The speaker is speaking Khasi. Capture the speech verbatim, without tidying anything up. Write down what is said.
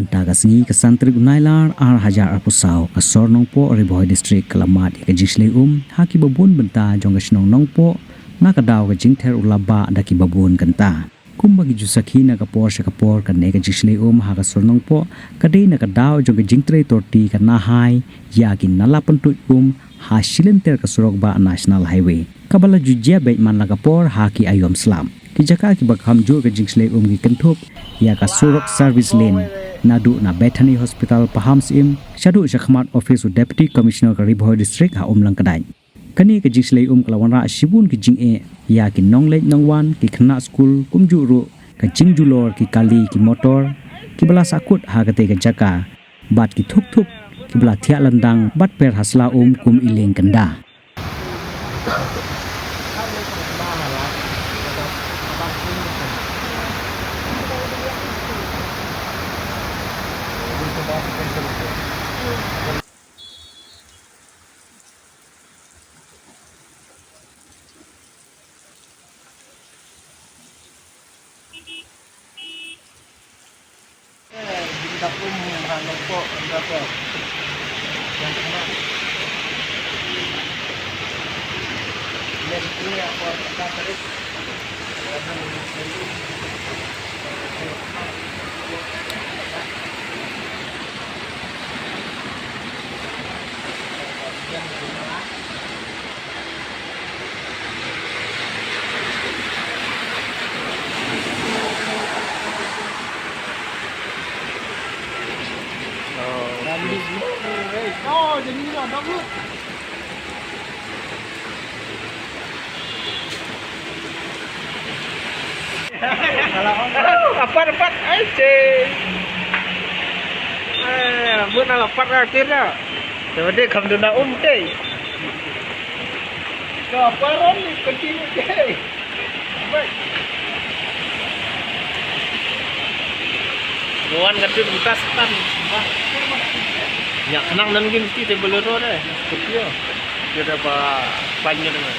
Mynta ka sngi ka san tarik u Nailar ar hajar arphew saw, ka Sor Nongpoh Ri Bhoi District ka la mad ïa ka jingshlei um ha kiba bun bynta jong ka shnong Nongpoh na ka daw ka jingther u labah da kiba bun kynta. Kumba ki ju sakhi na ka por sha ka por, kane ka jingshlei um ha ka Sor Nongpoh ka dei na ka daw jong ka jingtrei torti ka Nahai ïa ki nala pyntuid um ha shilynter ka surok bah National Highway, kaba la ju jia beit man la ka por ha ki aïom slap. Ki jaka kiba kham jur ka jingshlei um ki kynthup ïa ka surok service lane naduh na Bethany Hospital Pahamsyiem shaduh shakhmat office u Deputy Commissioner ka Ri Bhoi District ha Umlang Kdait. Kane ka jingshlei um ka la wanrah shibun ki jingeh ïa ki nongleit nongwan, ki khynnah skul, kumjuh ruh ka jingjulor ki kali ki motor kiba la sahkut ha katei ka jaka, bad ki thuk thuk kiba la thiah lyndang bad per ha sla um kum i lieng kynda. Apat, apat, ai, cei. Eh, mut na la pat ka kir na. Te wade kham duna um te. Ka paron ni kenti ni te. Wan ka tip butas tan. Nya kenang nan gin mesti te Bolero de. Keti ya. Dia dah ba panjang dengan.